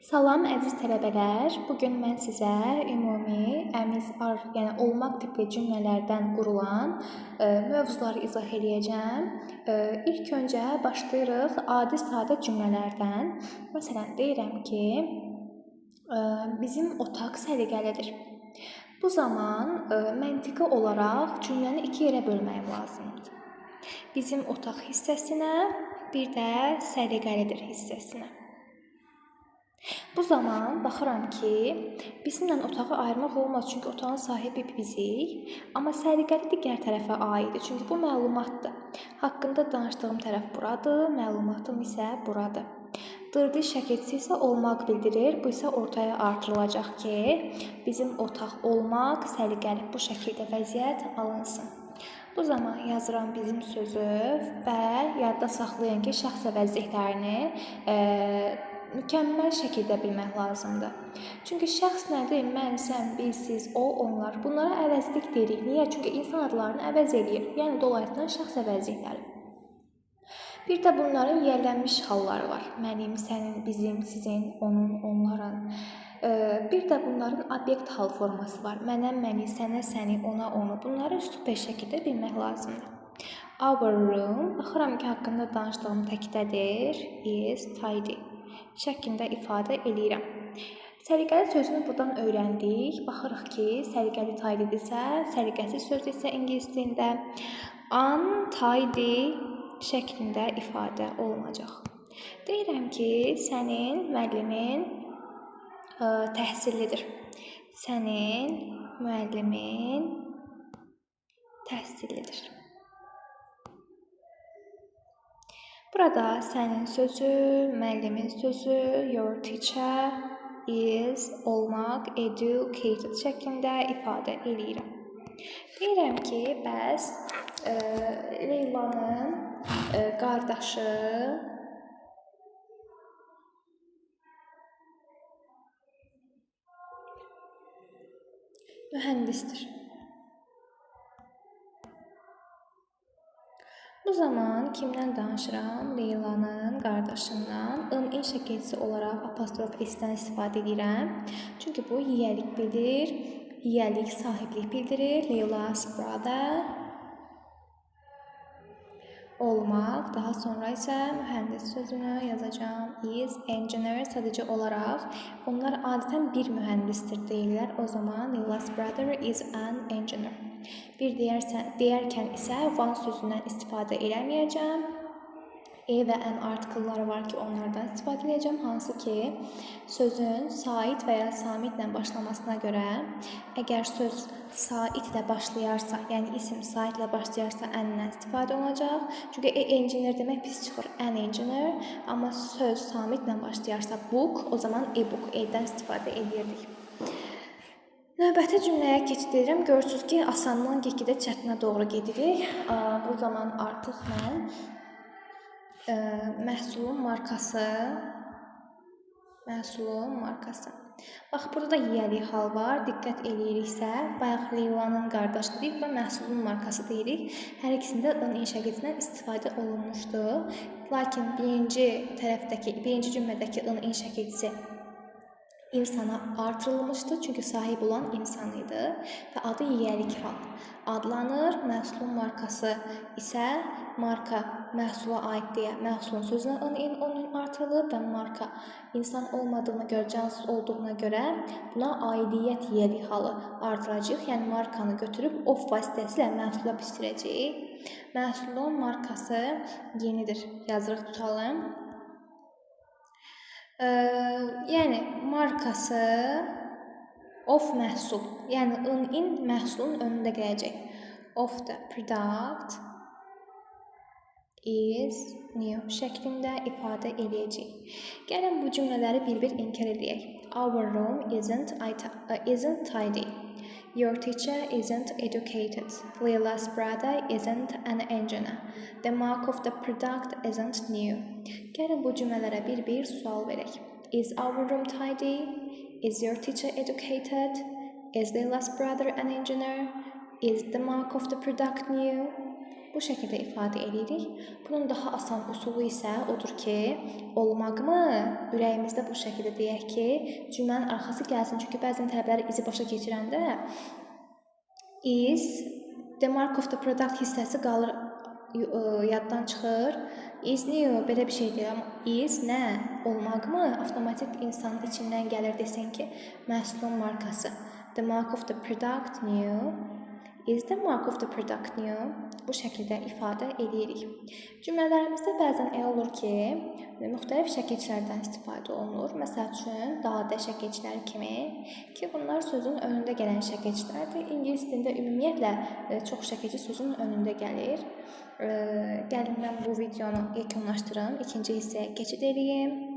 Salam əziz tələbələr. Bu gün mən sizə ümumi əmiz-ar, yəni olmaq tipli cümlələrdən qurulan mövzuları izah eləyəcəm. İlk öncə başlayırıq adi sadə cümlələrdən. Məsələn, deyirəm ki, bizim otaq səliqəlidir. Bu zaman məntiqi olaraq cümləni iki yerə bölməyim lazımdır. Bizim otaq hissəsinə, bir də səliqəlidir hissəsinə. Bu zaman baxıram ki, bizimlə otağı ayırmaq olmaz, çünki otağın sahibi bizik. Amma səliqəli digər tərəfə aiddir, çünki bu məlumatdır. Haqqında danışdığım tərəf buradır, məlumatım isə buradır. Dırdı şəkilçisi isə olmaq bildirir. Bu isə ortaya artırılacaq ki, bizim otaq olmaq səliqəli bu şəkildə vəziyyət alınsın. Bu zaman yazıram bizim sözü və yadda saxlayın ki, şəxs əvəzliklərini mükəmməl şəkildə bilmək lazımdır. Çünki şəxs nədir? Mən, sən, biz, siz, o, onlar. Bunlara əvəzlik deyirik. Niyə? Çünki insan adlarını əvəz eləyir. Yəni dolayısıyla şəxs əvəzlikləri. Bir də bunların yiyələnmiş halları var. Mənim, sənin, bizim, sizin, onun, onların. Bir də bunların obyekt hal forması var. Mənə, məni, sənə, səni, ona, onu. Bunları super şəkildə bilmək lazımdır. Our room, baxıram ki, haqqında danışdığım təkdədir, is tidy şəklində ifadə eləyirəm. Səliqəli sözünü buradan öyrəndik. Baxırıq ki, səliqəli tidydirsə, səliqəsiz söz isə ingilis dilində untidy şəklində ifadə olunacaq. Deyirəm ki, sənin müəllimin təhsillidir. Sənin müəllimin təhsillidir. Burada sənin sözü, müəllimin sözü, your teacher is olmaq, educated şəklində ifadə eləyirəm. Deyirəm ki, bəs Leylanın qardaşı mühəndisdir. Bu zaman kimdən danışıram? Leylanın qardaşından. In şəkilçisi olaraq apostrof s-dən istifadə edirəm. Çünki bu yiyəlik bildirir. Yiyəlik, sahiblik bildirir. Leyla's brother olmaq. Daha sonra isə mühəndis sözünü yazacağam. Is engineer sadəcə olaraq. Onlar adətən bir mühəndisdir deyirlər. O zaman Leyla's brother is an engineer. Bir deyərkən isə one sözündən istifadə eləməyəcəm. E və n artikelləri var ki, onlardan istifadə eləyəcəm. Hansı ki, sözün sait və ya samitlə başlamasına görə, əgər söz saitlə başlayarsa, yəni isim saitlə başlayarsa, n-lə istifadə olunacaq. Çünki engineer demək pis çıxır, an engineer. Amma söz samitlə başlayarsa book, o zaman e-book, e-dən istifadə eləyirdik. Növbəti cümləyə keçirirəm. Görürsünüz ki, asandan get-gedə çətinə doğru gedirik. Bu zaman artıq mən məhsulun markası. Bax, burada da yiyəlik hal var. Diqqət eləyiriksə, bayaq Leylanın qardaşı dedik və məhsulun markası deyirik. Hər ikisində ın şəkilçisindən istifadə olunmuşdu. Lakin birinci tərəfdəki, birinci cümlədəki ın şəkilçisi insana artırılmışdı, çünki sahib olan insan idi və adı yiyəlik hal adlanır. Məhsulun markası isə marka məhsula aid deyə məhsulun sözünə ın, in, onun artırılıb və marka insan olmadığına görə, cansız olduğuna görə buna aidiyyət yiyəlik halı artıracağıq. Yəni markanı götürüb of vasitəsilə məhsula biçdirəcəyik. Məhsulun markası yenidir. Yazırıq, tutalım. Yəni markası of məhsul, yəni ın, in məhsulun önündə gələcək. Of the product is new şəklində ifadə eləyəcəyik. Gəlin bu cümlələri bir-bir inkar eləyək. Our room isn't tidy. Your teacher isn't educated. Leyla's brother isn't an engineer. The mark of the product isn't new. Gəlin bu cümlələrə bir-bir sual verək. Is our room tidy? Is your teacher educated? Is Leyla's brother an engineer? Is the mark of the product new? Bu şəkildə ifadə edirik. Bunun daha asan üsulu isə odur ki, olmaqmı ürəyimizdə bu şəkildə deyək ki, cümlənin arxası gəlsin. Çünki bəzən tələbələr is-i başa keçirəndə is the mark of the product hissəsi qalır, yaddan çıxır. Is new belə bir şeydir. Amma is nə olmaqmı avtomatik insanın içindən gəlir desin ki, məhsulun markası. The mark of the product new. Is the mark of the product new? Bu şəkildə ifadə edirik. Cümlələrimizdə bəzən elə olur ki, müxtəlif şəkilçilərdən istifadə olunur. Məsəl üçün, dadə şəkilçiləri kimi ki, bunlar sözün önündə gələn şəkilçilərdir. İngilis dilində ümumiyyətlə çox şəkilçi sözün önündə gəlir. Gəlin mən bu videonu yekunlaşdırım, ikinci hissəyə keçid eləyim.